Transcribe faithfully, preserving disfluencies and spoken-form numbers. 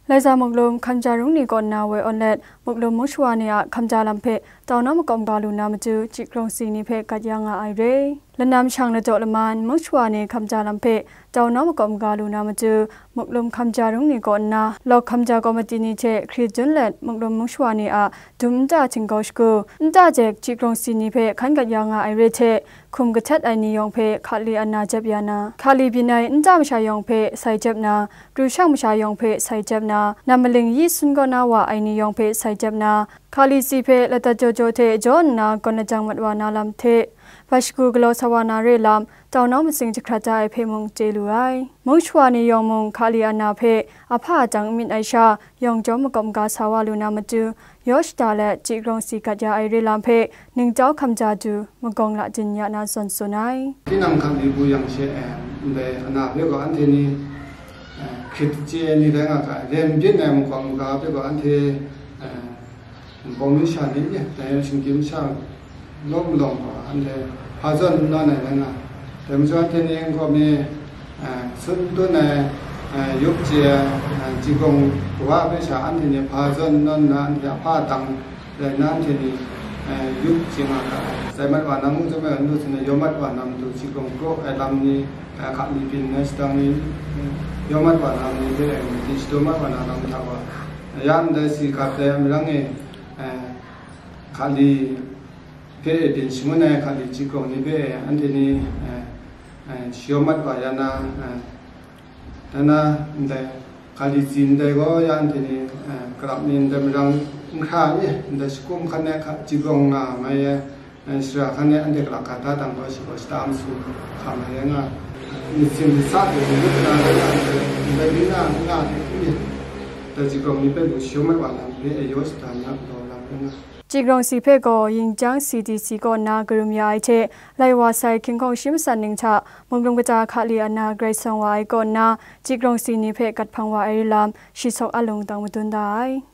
Laiza Muklum hkamja rung ni kaw nna woi awn let, Muklum mung shawa ni a hkamja lam hpe tau nawm makawp ga lu na matu, chyi krawng si ni hpe gat ya nga ai re. Lanam shang ladaw laman mung shawa ni hkamja lam hpe tau nawm makawp ga lu na matu, Muklum hkamja rung ni kaw nna, lawk hkamja kawmati ni hte hkri dun let, Muklum mung shawa ni a dum nta htingkau shagu, nta jek chyi krawng si ni hpe hkan gat ya nga ai re hte, hkum kahtet ai ni yawng hpe hkali ana jep ya na, hkali byin ai nta masha yawng hpe sai jep na, pru shang masha yawng hpe sai jep na, nam maling yi sun kaw na wa ai ni yawng hpe sai jep na, hkali si hpe ladat jaw jaw hte jaw nna gawn lajang mat wa na lam hte, bat shagu galaw sa wa na re lam, tau nawng masing jahkrat da ai hpe mung chye lu ai. Mung shawa ni yawng mung hkali ana hpe ahpa a dang n myit ai sha, yawng jawm makawp ga sa wa lu na matu, yaw shada let chyi krawng si gat ya ai re lam hpe ningtau hkamja du magawng la din ya na zawn tsun ai. Tinang hkali bu yang she, eh, ndai ana hpe gaw anhte ni, eh, hkrit chye ai ni rai nga ga ai, len byin ai makawp ga hpe gaw anhte, eh, nbawm masha ni, eh, dai shinggyim sha lawm lawm gaw anhte hpa zawn n nawn ai rai nga ai. Dai majaw anhte ni nkau mi, eh, sun tun ai, eh, yup chye ai, eh, chyi krawng kawa hpe sha anhte ni hpa zawn n nawn nna, anhte ahpa dang rai nna, anhte ni, eh, yup chye nga ga ai. Sai mat wa na mung, chyawm ai n du hte na, yaw mat wa na matu, chyi krawng kraw ai lam ni, eh, hkali byin na shadang ni, yaw mat wa na ni hpe, eh, di shadaw mat wa na lam hta wa, ya ndai si gat ai mirang e, eh, hkali hpe e byin shangun ai hkali chyi krawng ni hpe anhte ni, eh, eh, shayaw mat wa ya na, eh, dan na ndai hkali tsi ndai gaw ya anhte ni, eh, karap ni ndai marang n hkra ni, ndai shakum hkan ai hka chyi krawng nga mai ai, eh, shara hkan ai anhte kalak ga da dang gaw shi gaw shata masu hkam ai rai nga, myit sin myit sa de n lut na, ndai byin na n nga de ni, ndai chyi krawng ni hpe lu shayaw mat wa na ni hpe e yaw shada na galaw lam rai nga. Chyi krawng si hpe gaw Yingjiang C D C kaw nna karum ya ai hte, lai wa sai hkying hkawng shi matsan ning hta, Muklum kata hkali ana grai sawng wa ai kaw nna, chyi krawng si ni hpe gat hpang wa ai re lam, shi sawk a lung tang madun da ai.